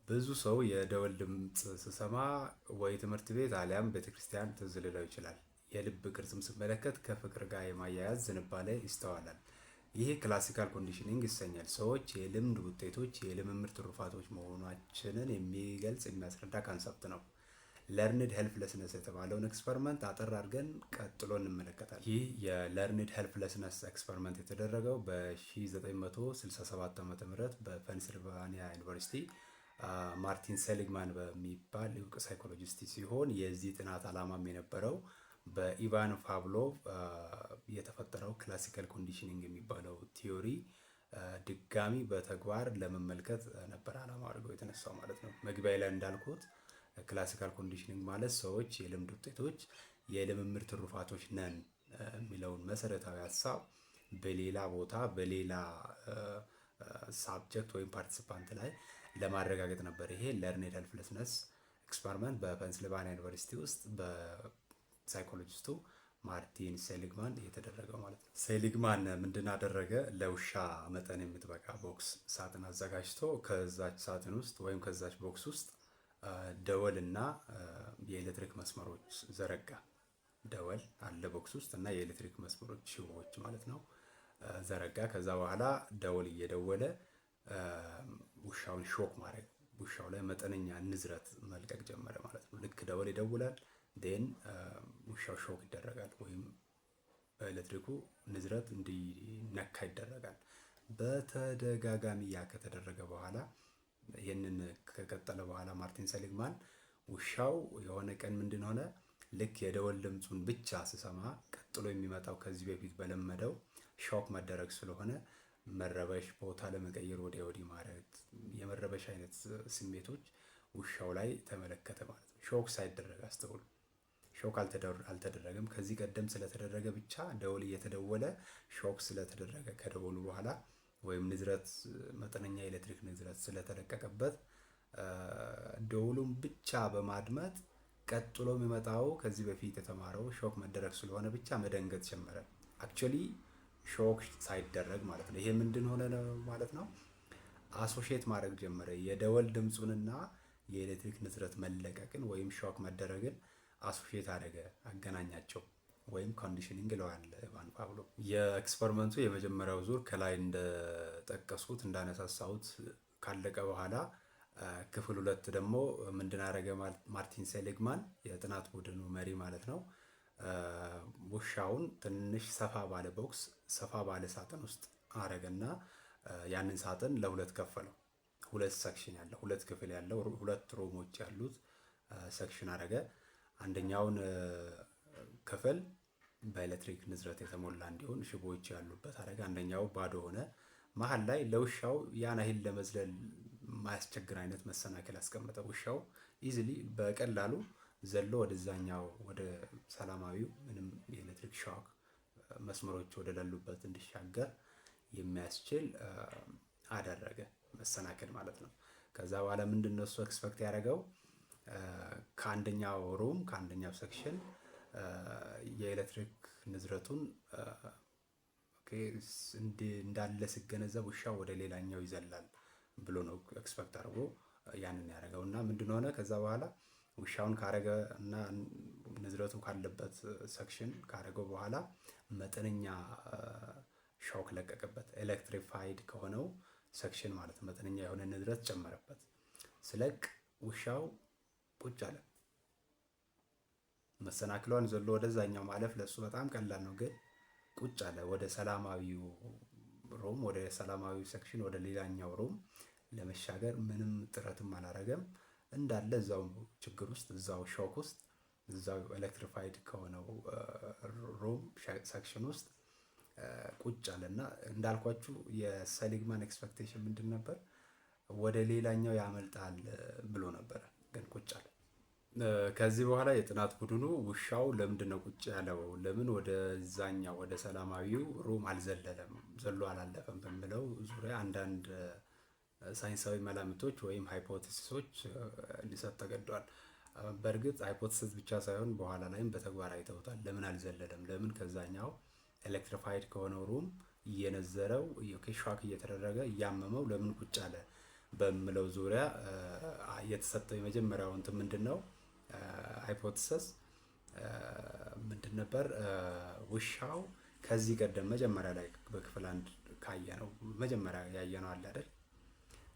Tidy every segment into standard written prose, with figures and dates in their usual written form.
ብዙ ሰው የደወል ድምፅ ስሰማ ወይ ትምህርት ቤት አሊያም ቤተክርስቲያን ትዝ ሊለው ይችላል። የልብ ቅርጽም ስመለከት ከፍቅር ጋር የማያያዝ ዝንባሌ ይስተዋላል። ይህ classical conditioning ይሰኛል። ሰዎች የልምድ ውጤቶች፣ የልምምድ ትሩፋቶች መሆናችንን የሚገልጽ፣ የሚያስረዳ concept ነው። Learned helplessness የተባለውን experiment አጠር አድርገን ቀጥሎ እንመለከታለን። ይህ የ learned helplessness experiment የተደረገው በ1967 ዓ.ም በፔንስልቫኒያ ዩኒቨርሲቲ ማርቲን ሴሊግማን በሚባል እውቅ psychologist ሲሆን የዚህ ጥናት ዓላማም የነበረው በኢቫን ፓቭሎቭ የተፈጠረው classical conditioning የሚባለው theory ድጋሚ በተግባር ለመመልከት ነበር ዓላማ አድርገው የተነሳው ማለት ነው። መግቢያ ላይ እንዳልኩት classical conditioning ማለት ሰዎች የልምድ ውጤቶች፣ የልምምድ ትሩፋቶች ነን የሚለውን መሰረታዊ ሀሳብ በሌላ ቦታ በሌላ subject ወይም participant ላይ ለማረጋገጥ ነበር። ይሄ learned helplessness experiment በፔንስልቫኒያ ዩኒቨርሲቲ ውስጥ በ psychologist ኡ ማርቲን ሴሊግማን የተደረገው ማለት ነው። ሴሊግማን ምንድን አደረገ? ለውሻ መጠን የምትበቃ box ሳጥን አዘጋጅቶ ከዛች ሳጥን ውስጥ ወይም ከዛች box ውስጥ ደወል እና የኤሌክትሪክ መስመሮች ዘረጋ። ደወል አለ box ውስጥ እና የኤሌክትሪክ መስመሮች፣ ሽቦዎች ማለት ነው፣ ዘረጋ። ከዛ በኋላ ደወል እየደወለ ውሻውን shock ማድረግ፣ ውሻው ላይ መጠነኛ ንዝረት መልቀቅ ጀመረ ማለት ነው። ልክ ደወል ይደውላል፣ then ውሻው shock ይደረጋል ወይም በኤሌክትሪኩ ንዝረት እንዲነካ ይደረጋል። በተደጋጋሚ ያ ከተደረገ በኋላ፣ ይህንን ከቀጠለ በኋላ ማርቲን ሰሊግማን ውሻው የሆነ ቀን ምንድን ሆነ? ልክ የደወል ድምፁን ብቻ ስሰማ ቀጥሎ የሚመጣው ከዚህ በፊት በለመደው shock መደረግ ስለሆነ መረበሽ፣ ቦታ ለመቀየር ወዲያ ወዲህ ማለት፣ የመረበሽ አይነት ስሜቶች ውሻው ላይ ተመለከተ ማለት ነው። Shock ሳይደረግ፣ አስተውሉ። Shock አልተደረገም። ከዚህ ቀደም ስለተደረገ ብቻ፣ ደወል እየተደወለ shock ስለተደረገ ከደወሉ በኋላ ወይም ንዝረት፣ መጠነኛ የኤሌክትሪክ ንዝረት ስለተለቀቀበት ደወሉን ብቻ በማድመጥ ቀጥሎ የሚመጣው ከዚህ በፊት የተማረው shock መደረግ ስለሆነ ብቻ መደንገጥ ጀመረ። Actually shock ሳይደረግ ማለት ነው። ይሄ ምንድን ሆነ ነው ማለት ነው? Associate ማድረግ ጀመረ። የደወል ድምፁንና የኤሌክትሪክ ንዝረት መለቀቅን ወይም shock መደረግን associate አደረገ፣ አገናኛቸው ወይም conditioning ይለዋል ኢቫን ፓቭሎቭ። የ experiment ኡ የመጀመሪያው ዙር ከላይ እንደጠቀስኩት፣ እንዳነሳሳሁት ካለቀ በኋላ ክፍል ሁለት ደግሞ ምንድን አደረገ? ማርቲን ሴሊግማን፣ የጥናት ቡድኑ መሪ ማለት ነው። ውሻውን ትንሽ ሰፋ ባለ box፣ ሰፋ ባለ ሳጥን ውስጥ አረገና ያንን ሳጥን ለሁለት ከፈለው። ሁለት section ያለው፣ ሁለት ክፍል ያለው፣ ሁለት room ኦች ያሉት section አረገ። አንደኛውን ክፍል በኤሌክትሪክ ንዝረት የተሞላ እንዲሆን፣ ሽቦዎች ያሉበት አረገ። አንደኛው ባዶ ሆነ። መሀል ላይ ለውሻው ያን ያህል ለመዝለል የማያስቸግር አይነት መሰናክል አስቀመጠ። ውሻው easily በቀላሉ ዘሎ ወደዛኛው ወደ ሰላማዊው፣ ምንም የኤሌክትሪክ shock መስመሮች ወደሌሉበት እንዲሻገር የሚያስችል አደረገ፣ መሰናክል ማለት ነው። ከዛ በኋላ ምንድን ነው እሱ expect ያደረገው? ከአንደኛው room፣ ከአንደኛው section የኤሌክትሪክ ንዝረቱን እንዳለ ሲገነዘብ ውሻው ወደ ሌላኛው ይዘላል ብሎ ነው expect አድርጎ ያንን ያደረገው። እና ምንድን ሆነ? ከዛ በኋላ ውሻውን ካረገ እና ንዝረቱ ካለበት section ካረገው በኋላ መጠነኛ shock ለቀቀበት። Electrified ከሆነው section ማለት ነው። መጠነኛ የሆነ ንዝረት ጨመረበት። ስለቅ ውሻው ቁጭ አለ። መሰናክሏን ዘሎ ወደዛኛው ማለፍ ለእሱ በጣም ቀላል ነው፣ ግን ቁጭ አለ። ወደ ሰላማዊው room፣ ወደ ሰላማዊው section፣ ወደ ሌላኛው room ለመሻገር ምንም ጥረትም አላረገም። እንዳለ እዛው ችግር ውስጥ፣ እዛው shock ውስጥ፣ እዛው electrified ከሆነው room section ውስጥ ቁጭ አለ። እና እንዳልኳችሁ የሰሊግማን expectation ምንድን ነበር? ወደ ሌላኛው ያመልጣል ብሎ ነበረ፣ ግን ቁጭ አለ። ከዚህ በኋላ የጥናት ቡድኑ ውሻው ለምንድን ነው ቁጭ ያለው? ለምን ወደዛኛው ወደ ሰላማዊው room አልዘለለም፣ ዘሎ አላለፈም በሚለው ዙሪያ አንዳንድ ሳይንሳዊ መላምቶች ወይም hypothesis ኦች እንዲሰጥ ተገደዋል። በእርግጥ hypothesis ብቻ ሳይሆን በኋላ ላይም በተግባር አይተውታል። ለምን አልዘለለም? ለምን ከዛኛው electrified ከሆነው room እየነዘረው፣ shock እየተደረገ እያመመው ለምን ቁጭ አለ በሚለው ዙሪያ የተሰጠው የመጀመሪያው እንትን ምንድን ነው? Hypothesis ምንድን ነበር? ውሻው ከዚህ ቀደም መጀመሪያ ላይ በክፍል አንድ ካየነው፣ መጀመሪያ ያየነው አለ አይደል?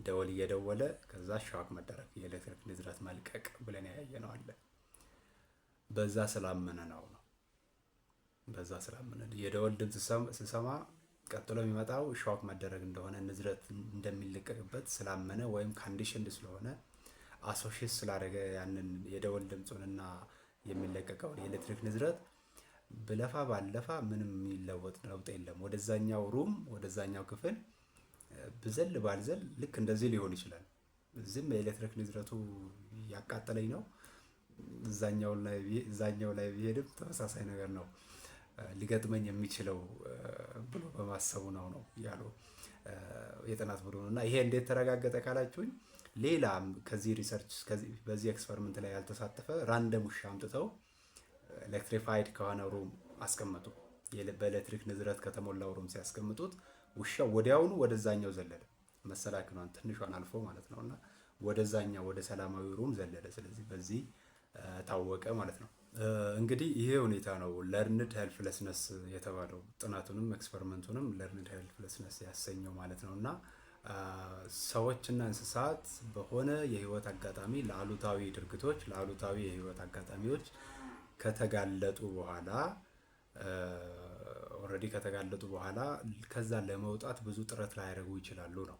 ደወል እየደወለ ከዛ shock መደረግ፣ የኤሌክትሪክ ንዝረት መልቀቅ ብለን ያየነው አለ። በዛ ስላመነ ነው። በዛ ስላመነ የደወል ድምፅ ስሰማ ቀጥሎ የሚመጣው shock መደረግ እንደሆነ፣ ንዝረት እንደሚለቀቅበት ስላመነ ወይም conditioned ስለሆነ፣ associate ስላደረገ ያንን የደወል ድምፁንና የሚለቀቀውን የኤሌክትሪክ ንዝረት ብለፋ ባለፋ ምንም የሚለወጥ ለውጥ የለም። ወደዛኛው room፣ ወደዛኛው ክፍል ብዘል ባልዘል ልክ እንደዚህ ሊሆን ይችላል። እዚህም የኤሌክትሪክ ንዝረቱ እያቃጠለኝ ነው። እዛኛው ላይ ብሄድም ተመሳሳይ ነገር ነው ሊገጥመኝ የሚችለው ብሎ በማሰቡ ነው ያሉ የጥናት ቡድኑ። እና ይሄ እንዴት ተረጋገጠ ካላችሁኝ፣ ሌላ ከዚህ research፣ በዚህ experiment ላይ ያልተሳተፈ random ውሻ አምጥተው electrified ከሆነ room አስቀመጡ። በኤሌክትሪክ ንዝረት ከተሞላው room ሲያስቀምጡት ውሻው ወዲያውኑ ወደዛኛው ዘለለ። መሰላክሏን ትንሿን አልፎ ማለት ነው። እና ወደዛኛው ወደ ሰላማዊ room ዘለለ። ስለዚህ በዚህ ታወቀ ማለት ነው። እንግዲህ ይሄ ሁኔታ ነው learned helplessness የተባለው፣ ጥናቱንም experiment ኡንም learned helplessness ያሰኘው ማለት ነው። እና ሰዎችና እንስሳት በሆነ የህይወት አጋጣሚ ለአሉታዊ ድርጊቶች፣ ለአሉታዊ የህይወት አጋጣሚዎች ከተጋለጡ በኋላ፣ already ከተጋለጡ በኋላ ከዛ ለመውጣት ብዙ ጥረት ላያደርጉ ይችላሉ ነው።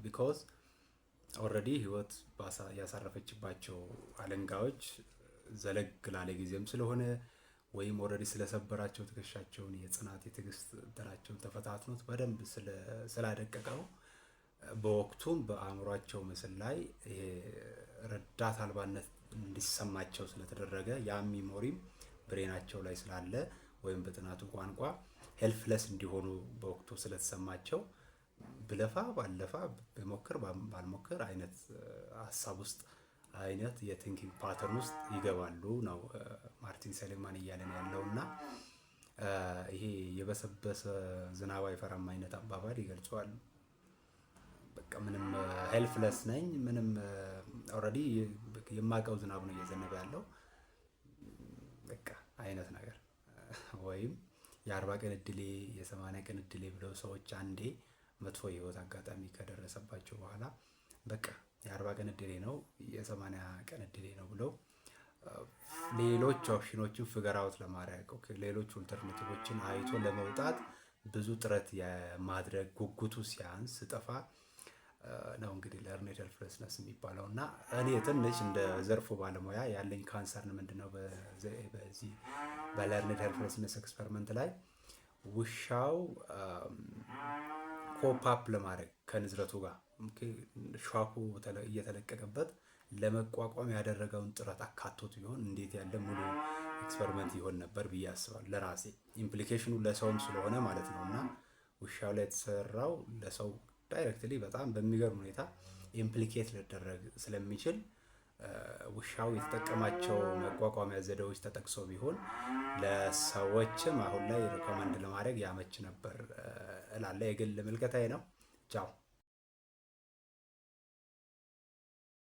Because already ህይወት ያሳረፈችባቸው አለንጋዎች ዘለግ ላለ ጊዜም ስለሆነ ወይም already ስለሰበራቸው፣ ትከሻቸውን፣ የጽናት የትዕግስት እንትናቸውን ተፈታትኖት በደንብ ስላደቀቀው፣ በወቅቱም በአእምሯቸው ምስል ላይ ይሄ ረዳት አልባነት እንዲሰማቸው ስለተደረገ፣ ያ memory ም brain ኣቸው ላይ ስላለ ወይም በጥናቱ ቋንቋ helpless እንዲሆኑ በወቅቱ ስለተሰማቸው ብለፋ ባለፋ፣ ብሞክር ባልሞክር አይነት ሀሳብ ውስጥ፣ አይነት የ thinking pattern ውስጥ ይገባሉ ነው ማርቲን ሴሊግማን እያለን ያለው። እና ይሄ የበሰበሰ ዝናብ አይፈራም አይነት አባባል ይገልጸዋል። በቃ ምንም helpless ነኝ፣ ምንም already የማውቀው ዝናብ ነው እየዘነበ ያለው በቃ አይነት ነገር፣ ወይም የ40 ቀን እድሌ፣ የ80 ቀን እድሌ ብለው ሰዎች አንዴ መጥፎ የህይወት አጋጣሚ ከደረሰባቸው በኋላ በቃ የ40 ቀን እድሌ ነው፣ የ80 ቀን እድሌ ነው ብለው ሌሎች option ኦችን figure out ለማድረግ፣ ሌሎች alternative ኦችን አይቶ ለመውጣት ብዙ ጥረት የማድረግ ጉጉቱ ሲያንስ፣ ሲጠፋ ነው እንግዲህ learned helplessness የሚባለው። እና እኔ ትንሽ እንደ ዘርፉ ባለሙያ ያለኝ concern ምንድነው? በዚህ በ learned helplessness experiment ላይ ውሻው cope up ለማድረግ ከንዝረቱ ጋር፣ shock ኡ እየተለቀቀበት ለመቋቋም ያደረገውን ጥረት አካቶት ቢሆን እንዴት ያለ ሙሉ experiment ይሆን ነበር ብዬ አስባለሁ። ለራሴ implication ኑ ለሰውም ስለሆነ ማለት ነው። እና ውሻው ላይ የተሰራው ለሰው directly በጣም በሚገርም ሁኔታ implicate ሊደረግ ስለሚችል ውሻው የተጠቀማቸው መቋቋሚያ ዘዴዎች ተጠቅሶ ቢሆን ለሰዎችም አሁን ላይ recommend ለማድረግ ያመች ነበር እላለሁ። የግል ምልከታዬ ነው። ቻው።